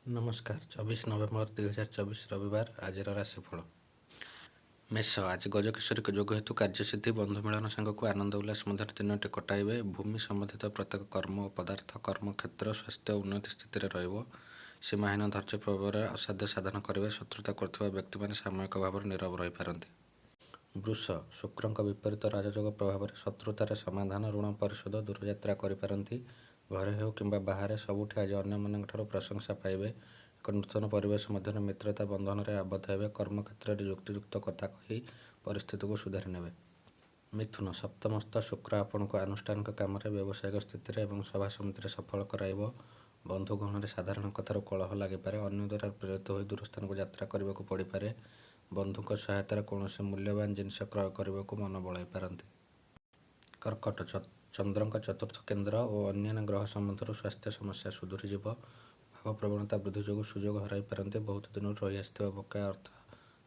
ନମସ୍କାର। 24 ନଭେମ୍ବର 2024, ରବିବାର। ଆଜିର ରାଶିଫଳ। ମେଷ, ଆଜି ଗଜକେଶରୀ ଯୋଗ ହେତୁ କାର୍ଯ୍ୟସିଦ୍ଧି, ବନ୍ଧୁ ମିଳନ ସାଙ୍ଗକୁ ଆନନ୍ଦ ଉଲ୍ଲାସ ମଧ୍ୟରେ ଦିନଟି କଟାଇବେ। ଭୂମି ସମ୍ବନ୍ଧିତ ପ୍ରତ୍ୟେକ କର୍ମ ଓ ପଦାର୍ଥ, କର୍ମକ୍ଷେତ୍ର, ସ୍ୱାସ୍ଥ୍ୟ ଉନ୍ନତି ସ୍ଥିତିରେ ରହିବ। ସୀମାହୀନ ଧୈର୍ଯ୍ୟ ପ୍ରଭାବରେ ଅସାଧ୍ୟ ସାଧନ କରିବେ। ଶତ୍ରୁତା କରୁଥିବା ବ୍ୟକ୍ତିମାନେ ସାମୟିକ ଭାବରେ ନୀରବ ରହିପାରନ୍ତି। ବୃଷ, ଶୁକ୍ରଙ୍କ ବିପରୀତ ରାଜଯୋଗ ପ୍ରଭାବରେ ଶତ୍ରୁତାରେ ସମାଧାନ, ଋଣ ପରିଶୋଧ, ଦୂରଯାତ୍ରା କରିପାରନ୍ତି। ଘରେ ହେଉ କିମ୍ବା ବାହାରେ, ସବୁଠି ଆଜି ଅନ୍ୟମାନଙ୍କଠାରୁ ପ୍ରଶଂସା ପାଇବେ। ଏକ ନୂତନ ପରିବେଶ ମଧ୍ୟରେ ମିତ୍ରତା ବନ୍ଧନରେ ଆବଦ୍ଧ ହେବେ। କର୍ମକ୍ଷେତ୍ରରେ ଯୁକ୍ତିଯୁକ୍ତ କଥା କହି ପରିସ୍ଥିତିକୁ ସୁଧାରି ନେବେ। ମିଥୁନ, ସପ୍ତମସ୍ଥ ଶୁକ୍ର ଆପଣଙ୍କୁ ଆନୁଷ୍ଠାନିକ କାମରେ, ବ୍ୟବସାୟିକ ସ୍ଥିତିରେ ଏବଂ ସଭା ସମିତିରେ ସଫଳ କରାଇବ। ବନ୍ଧୁ ଗହଣରେ ସାଧାରଣ କଥାରୁ କଳହ ଲାଗିପାରେ। ଅନ୍ୟ ଦ୍ୱାରା ପ୍ରେରିତ ହୋଇ ଦୂରସ୍ଥାନକୁ ଯାତ୍ରା କରିବାକୁ ପଡ଼ିପାରେ। ବନ୍ଧୁଙ୍କ ସହାୟତାରେ କୌଣସି ମୂଲ୍ୟବାନ ଜିନିଷ କ୍ରୟ କରିବାକୁ ମନ ବଳାଇ ପାରନ୍ତି। କର୍କଟ, ଚନ୍ଦ୍ରଙ୍କ ଚତୁର୍ଥ କେନ୍ଦ୍ର ଓ ଅନ୍ୟାନ୍ୟ ଗ୍ରହ ସମ୍ବନ୍ଧରୁ ସ୍ୱାସ୍ଥ୍ୟ ସମସ୍ୟା ସୁଧୁରିଯିବ। ଭାବପ୍ରବଣତା ବୃଦ୍ଧି ଯୋଗୁଁ ସୁଯୋଗ ହରାଇ ପାରନ୍ତି। ବହୁତ ଦିନରୁ ରହିଆସିଥିବା ବକେୟା ଅର୍ଥ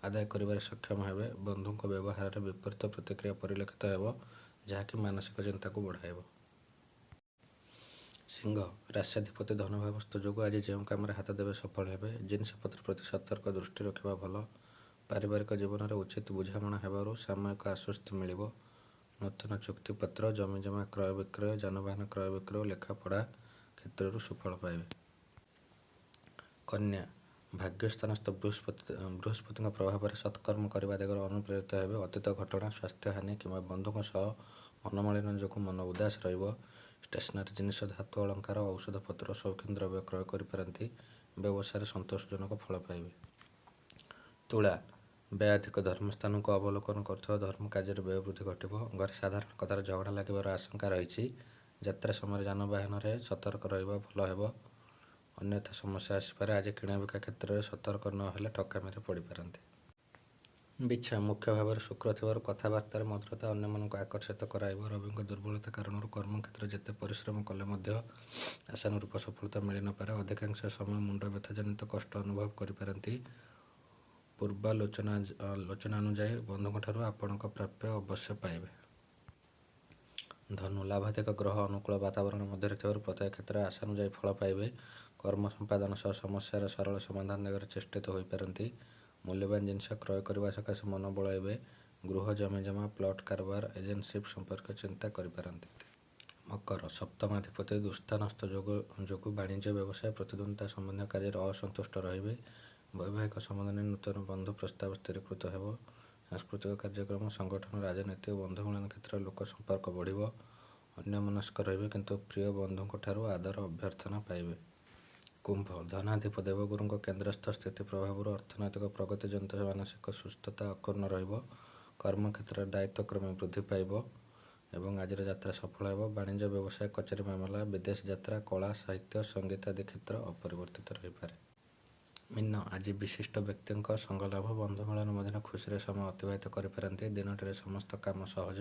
ଆଦାୟ କରିବାରେ ସକ୍ଷମ ହେବେ। ବନ୍ଧୁଙ୍କ ବ୍ୟବହାରରେ ବିପରୀତ ପ୍ରତିକ୍ରିୟା ପରିଲକ୍ଷିତ ହେବ, ଯାହାକି ମାନସିକ ଚିନ୍ତାକୁ ବଢ଼ାଇବ। ସିଂହ, ରାଶ୍ୟାଧିପତି ଧନଭାବସ୍ଥ ଯୋଗୁଁ ଆଜି ଯେଉଁ କାମରେ ହାତ ଦେବେ, ସଫଳ ହେବେ। ଜିନିଷପତ୍ର ପ୍ରତି ସତର୍କ ଦୃଷ୍ଟି ରଖିବା ଭଲ। ପାରିବାରିକ ଜୀବନରେ ଉଚିତ ବୁଝାମଣା ହେବାରୁ ସାମୟିକ ଆଶ୍ୱସ୍ତି ମିଳିବ। ନୂତନ ଚୁକ୍ତିପତ୍ର, ଜମିଜମା କ୍ରୟ ବିକ୍ରୟ, ଯାନବାହନ କ୍ରୟ ବିକ୍ରୟ, ଲେଖାପଢ଼ା କ୍ଷେତ୍ରରୁ ସୁଫଳ ପାଇବେ। କନ୍ୟା, ଭାଗ୍ୟସ୍ଥାନସ୍ଥ ବୃହସ୍ପତିଙ୍କ ପ୍ରଭାବରେ ସତ୍କର୍ମ କରିବା ଦିଗରେ ଅନୁପ୍ରେରିତ ହେବେ। ଅତୀତ ଘଟଣା, ସ୍ୱାସ୍ଥ୍ୟହାନି କିମ୍ବା ବନ୍ଧୁଙ୍କ ସହ ମନୋମାଳିନ୍ୟ ଯୋଗୁଁ ମନ ଉଦାସ ରହିବ। ଷ୍ଟେସନାରୀ ଜିନିଷ, ଧାତୁ ଅଳଙ୍କାର, ଔଷଧପତ୍ର, ସୌଖିନ ଦ୍ରବ୍ୟ କ୍ରୟ କରିପାରନ୍ତି। ବ୍ୟବସାୟରେ ସନ୍ତୋଷଜନକ ଫଳ ପାଇବେ। ତୁଳା, ବ୍ୟୟାଧିକ ଧର୍ମସ୍ଥାନକୁ ଅବଲୋକନ କରୁଥିବା ଧର୍ମ କାର୍ଯ୍ୟରେ ବ୍ୟୟ ବୃଦ୍ଧି ଘଟିବ। ଘରେ ସାଧାରଣ କଥାରେ ଝଗଡ଼ା ଲାଗିବାର ଆଶଙ୍କା ରହିଛି। ଯାତ୍ରା ସମୟରେ ଯାନବାହନରେ ସତର୍କ ରହିବା ଭଲ ହେବ, ଅନ୍ୟଥା ସମସ୍ୟା ଆସିପାରେ। ଆଜି କିଣାବିକା କ୍ଷେତ୍ରରେ ସତର୍କ ନ ହେଲେ ଠକାମିରେ ପଡ଼ିପାରନ୍ତି। ବିଛା, ମୁଖ୍ୟ ଭାବରେ ଶୁକ୍ର ଥିବାରୁ କଥାବାର୍ତ୍ତାରେ ମଧୁରତା ଅନ୍ୟମାନଙ୍କୁ ଆକର୍ଷିତ କରାଇବ। ରବିଙ୍କ ଦୁର୍ବଳତା କାରଣରୁ କର୍ମକ୍ଷେତ୍ରରେ ଯେତେ ପରିଶ୍ରମ କଲେ ମଧ୍ୟ ଆଶାନୁରୂପ ସଫଳତା ମିଳିନପାରେ। ଅଧିକାଂଶ ସମୟ ମୁଣ୍ଡ ବ୍ୟଥା ଜନିତ କଷ୍ଟ ଅନୁଭବ କରିପାରନ୍ତି। ପୂର୍ବାଲୋଚନା ଅନୁଯାୟୀ ବନ୍ଧୁଙ୍କଠାରୁ ଆପଣଙ୍କ ପ୍ରାପ୍ୟ ଅବଶ୍ୟ ପାଇବେ। ଧନୁ, ଲାଭାଧିକ ଗ୍ରହ ଅନୁକୂଳ ବାତାବରଣ ମଧ୍ୟରେ ଥିବାରୁ ପ୍ରତ୍ୟେକ କ୍ଷେତ୍ରରେ ଆଶାନୁଯାୟୀ ଫଳ ପାଇବେ। କର୍ମ ସମ୍ପାଦନ ସହ ସମସ୍ୟାର ସରଳ ସମାଧାନ ଦିଗରେ ଚେଷ୍ଟିତ ହୋଇପାରନ୍ତି। ମୂଲ୍ୟବାନ ଜିନିଷ କ୍ରୟ କରିବା ସକାଶେ ମନ ବଳାଇବେ। ଗୃହ, ଜମିଜମା, ପ୍ଲଟ୍ କାରବାର, ଏଜେନ୍ସିପ୍ ସମ୍ପର୍କୀୟ ଚିନ୍ତା କରିପାରନ୍ତି। ମକର, ସପ୍ତମାଧିପତି ଦୁସ୍ଥାନସ୍ଥ ଯୋଗ ଯୋଗୁଁ ବାଣିଜ୍ୟ, ବ୍ୟବସାୟ, ପ୍ରତିଦ୍ୱନ୍ଦ୍ୱିତା ସମ୍ବନ୍ଧୀୟ କାର୍ଯ୍ୟରେ ଅସନ୍ତୁଷ୍ଟ ରହିବେ। ବୈବାହିକ ସମ୍ବନ୍ଧ ନେଇ ନୂତନ ବନ୍ଧୁ ପ୍ରସ୍ତାବ ସ୍ଥିରୀକୃତ ହେବ। ସାଂସ୍କୃତିକ କାର୍ଯ୍ୟକ୍ରମ, ସଂଗଠନ, ରାଜନୀତି ଓ ବନ୍ଧୁ ମିଳନ କ୍ଷେତ୍ରରେ ଲୋକ ସମ୍ପର୍କ ବଢ଼ିବ। ଅନ୍ୟମନସ୍କ ରହିବେ, କିନ୍ତୁ ପ୍ରିୟ ବନ୍ଧୁଙ୍କଠାରୁ ଆଦର ଅଭ୍ୟର୍ଥନା ପାଇବେ। କୁମ୍ଭ, ଧନାଧିପ ଦେବଗୁରୁଙ୍କ କେନ୍ଦ୍ରସ୍ଥ ସ୍ଥିତି ପ୍ରଭାବରୁ ଅର୍ଥନୈତିକ ପ୍ରଗତି ଜନିତ ମାନସିକ ସୁସ୍ଥତା ଅକ୍ଷୁଣ୍ଣ ରହିବ। କର୍ମକ୍ଷେତ୍ରରେ ଦାୟିତ୍ୱ କ୍ରମେ ବୃଦ୍ଧି ପାଇବ ଏବଂ ଆଜିର ଯାତ୍ରା ସଫଳ ହେବ। ବାଣିଜ୍ୟ, ବ୍ୟବସାୟ, କଚେରୀ ମାମଲା, ବିଦେଶ ଯାତ୍ରା, କଳା, ସାହିତ୍ୟ, ସଙ୍ଗୀତ ଆଦି କ୍ଷେତ୍ର ଅପରିବର୍ତ୍ତିତ ରହିପାରେ। ମୀନ, ଆଜି ବିଶିଷ୍ଟ ବ୍ୟକ୍ତିଙ୍କ ସଙ୍ଗଲାଭ, ବନ୍ଧୁ ମିଳନ ମଧ୍ୟରେ ଖୁସିରେ ସମୟ ଅତିବାହିତ କରିପାରନ୍ତି। ଦିନଟିରେ ସମସ୍ତ କାମ ସହଜ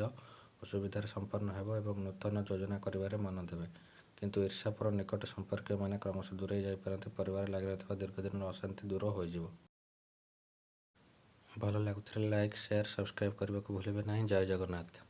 ଓ ସୁବିଧାରେ ସମ୍ପନ୍ନ ହେବ ଏବଂ ନୂତନ ଯୋଜନା କରିବାରେ ମନ ଦେବେ। କିନ୍ତୁ ଈର୍ଷାପର ନିକଟ ସମ୍ପର୍କୀୟମାନେ କ୍ରମଶଃ ଦୂରେଇ ଯାଇପାରନ୍ତି। ପରିବାର ଲାଗି ରହିଥିବା ଦୀର୍ଘଦିନର ଅଶାନ୍ତି ଦୂର ହୋଇଯିବ। ଭଲ ଲାଗୁଥିଲେ ଲାଇକ୍, ସେୟାର, ସବସ୍କ୍ରାଇବ୍ କରିବାକୁ ଭୁଲିବେ ନାହିଁ। ଜୟ ଜଗନ୍ନାଥ।